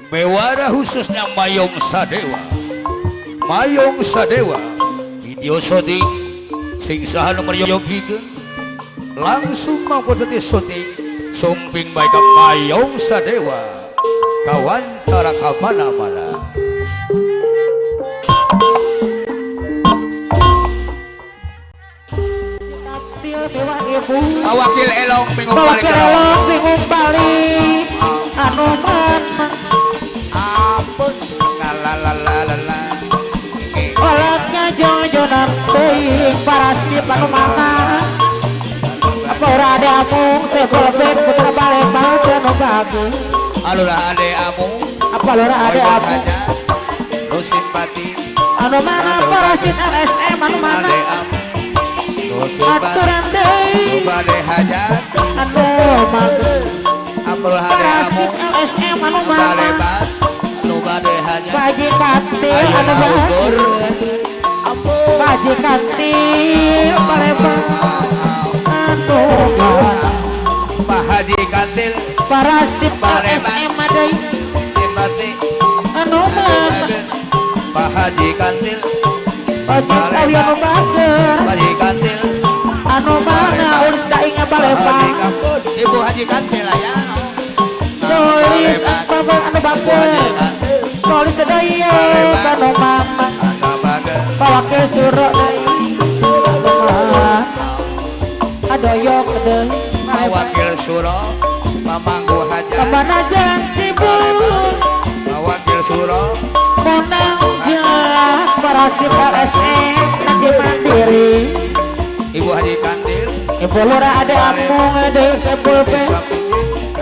Bewara khususnya Mayong Sadewa. Mayong Sadewa video syuting sing saha nu meryogikeun langsung mampu teti syuting sumping bae ka Mayong Sadewa kawancara ka mana-mana. Wakil elong bingung balik, Wakil elong bingung balik, anu mana? Ampun, la. Olahnya jojonan teuing parasip anu mana? Apa ora ada amung sebolbek putra Palembang anu bagus? Alurah ade amung. Apa lurah ade amung? Nu simpati. Anu mana parasit LSM anu mana? Ade amung. Aturan deui bade hajat anu mana? Apel hade Parasit amung LSM anu mana? Nu bade hajat Baji kantil anu ukur. Baji kantil Palembang anu mana? Pak Haji kantil Parasit LSM deui simpati anu mana? Pak Haji kantil Baji kawi anu bager Haji kantil anu mana urus daingna Palembang Ibu Haji kantil aya Tulis anu bager tulis deui anu mama Pawakil suro deui adoyok deui Pawakil suro pamangku hajat Pamanajan Cibul Pawakil suro Monang jelas parasit LSM Haji Mandiri Ibu Haji Kantil Ibu Lurah ada amung deui sepul pe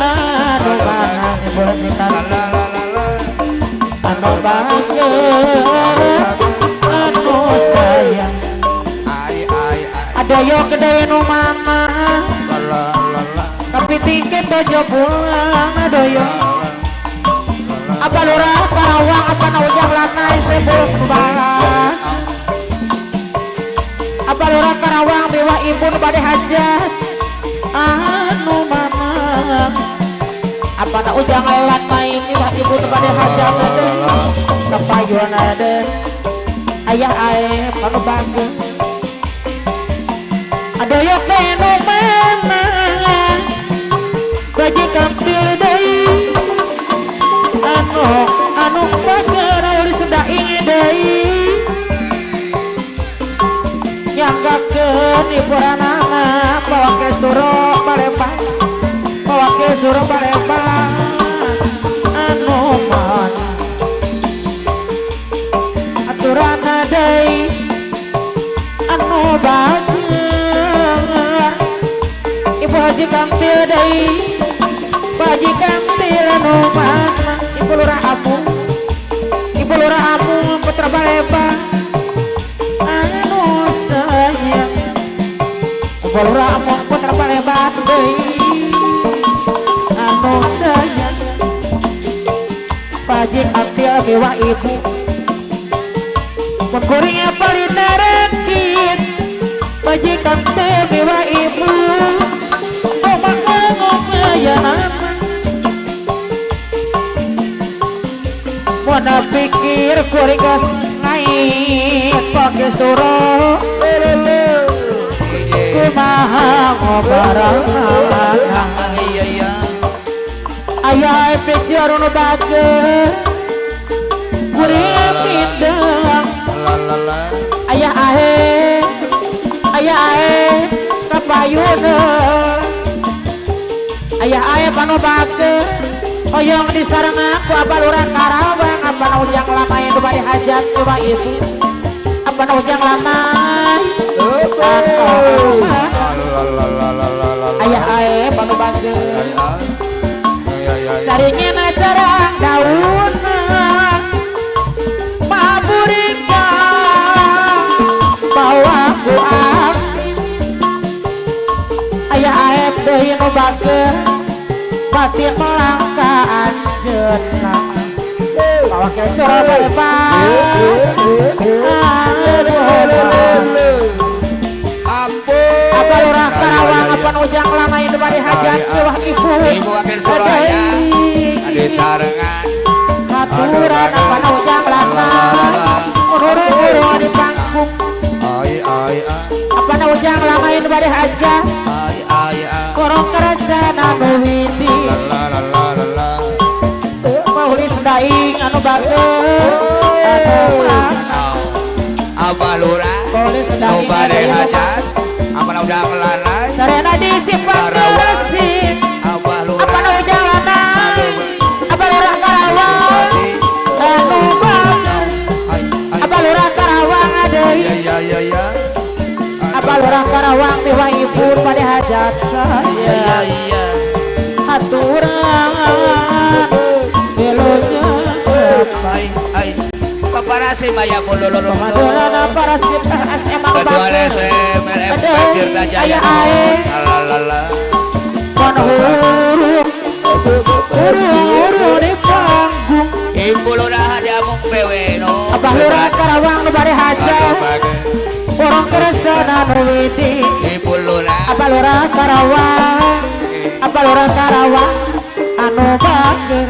anu mana Ibu Haji Kantil anu bager anu sayang adoyok deui nu mana tapi tingkat bojo pulang adoyok apa lurah Karawang apa naujang lanai sebul kembang apa lurah Karawang dewa ibu bade hajat anu mana apa naujang lanai dewa ibu bade hajat kapayun ada ayah ae anu bagus adoyok nu mana baji kampil deui anu anu bager ulis daing deui nyanggakeun iburanana pawake suro Palembang pawake suro Palembang anu mana aturana deui anu bager Ibu Haji Kantil deui Haji Kantil anu mana Ibu Lurah Amung Ibu Lurah Amung putra Palembang anu sayang Ibu Lurah Amung putra Palembang deui anu sayang Haji Kantil mewah ibu mun kuring paling narekit Haji Kantil mewah ibu Mona pikir kuring gas naik pake suro kumaha ngobarangan ayah pikir nu bager kuring pindang ayah ae kapayuna ayah ae panu bager oyong disareng aku apa lurah Karawang apa ujang lama yang bade hajat coba itu apa ujang lama ayah ae panu bager carinya na carang daun paburika bawa ku angin ayah ae deui nu bager batik melangkah anjeunna pawakil suro Palembang apa lurah Karawang apa ujang lama yang bade hajat mewah ibu Ibu wakil suro aya ade sarengan bade hajat apa ujang lanai sarena disimpan keresik Abah Lurah apa ujang lanai Abah Lurah Karawang anu bager Abah Lurah Karawang deui ya ya ya Abah Lurah Karawang miwah ibu bade hajat saya iya aturan wilujeng ai ai paparasi maya bolololo Madolana parasip SM Ketua LSM LM Tirta Jaya alalala kon hurung hurung di panggung Ibu Lurah di Amung PW no Abah Lurah Karawang nu bade hajat urang keresana nu widi Ibu Lurah Abah Lurah Karawang Abah Lurah Karawang anu bager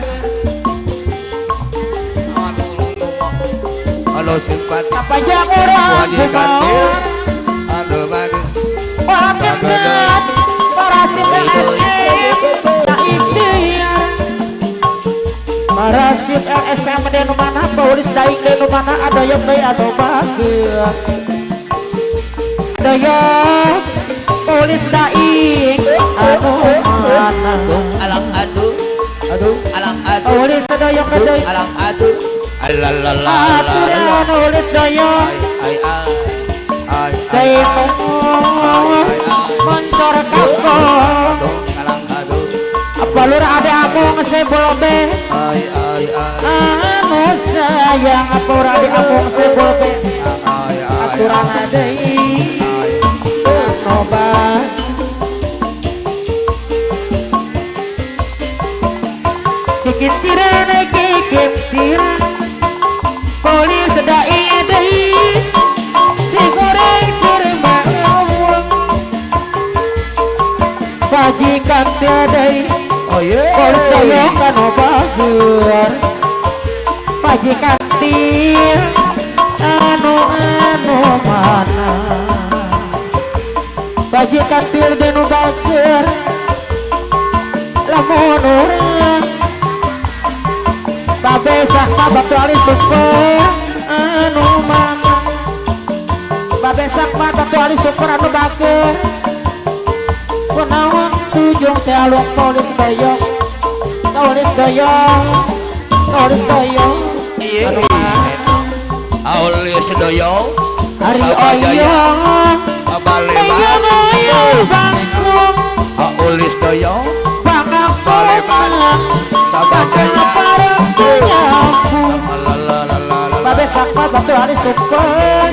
Halo simpati sapanjang urang Haji Kantil anu bager orang genget parasip LSM na ikhtiar parasip LSM de nu mana paulis daing de nu mana adoyok deui anu bager adoyok paulis daing anu mana alang aduh aduh alang aduh paulis adoyok deui alang aduh alalala aturan ulis doyok ai ai ai cai moncor kapok alang aduh Abah Lurah ada amung sebol be ai ai ai anu sayang Abah Lurah ada amung sebol be ai ai aturan deui noba kikin ciren kikin ciren polis dai deui si goreng cireng mawang bajikan deui oh ye polis doyong kanu bager bajikan tir anu anu mana bajikan tir denu bager lamun urang babesak sabab ali syukur anu mana babesak sabab ali syukur anu bager kunaon tujung teh alung polis doyong polis doyong polis doyong iya aulis doyong hari oyong baleban bangkung aulis doyong baleban sabajaya babesak sabab ali syukur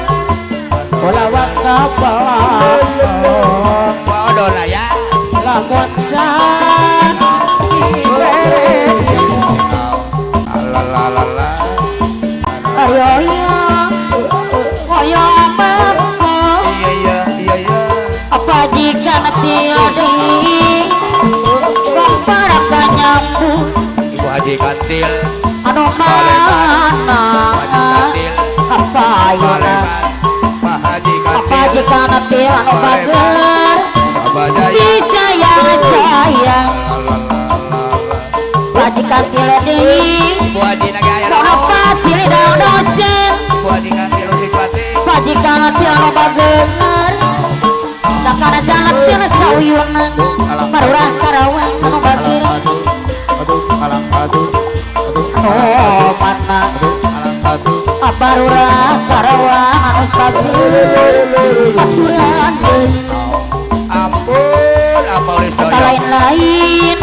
kolawat kapal waduh ya lamun san alalala ayo ayo apa iya iya iya apa jika tiada wong para kanyambu Ibu Haji Kantil anu mana Haji Kantil apa ayeuna Pak Haji Kantil apa jika til anu bager disayang sayang bajikan til deui Bu Haji naga kono pacil daun dosen Bu Haji Kantil simpati bajikan til anu bager takana jalan til sauyunan Parurah Karawang anu bager aduh aduh alang aduh aduh oh mana aduh alang aduh Parurah Karawang anu bager aturan deui ampun apa ulis doyong lain-lain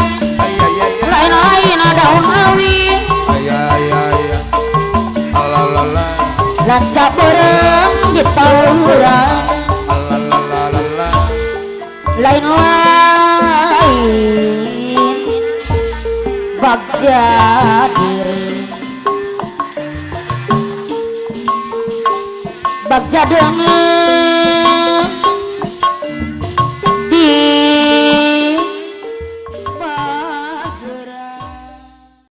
lain-lain daun awi iya iya iya alalala lanca bereng di tauran alalalala lain-lain bagja diri bagja dengan di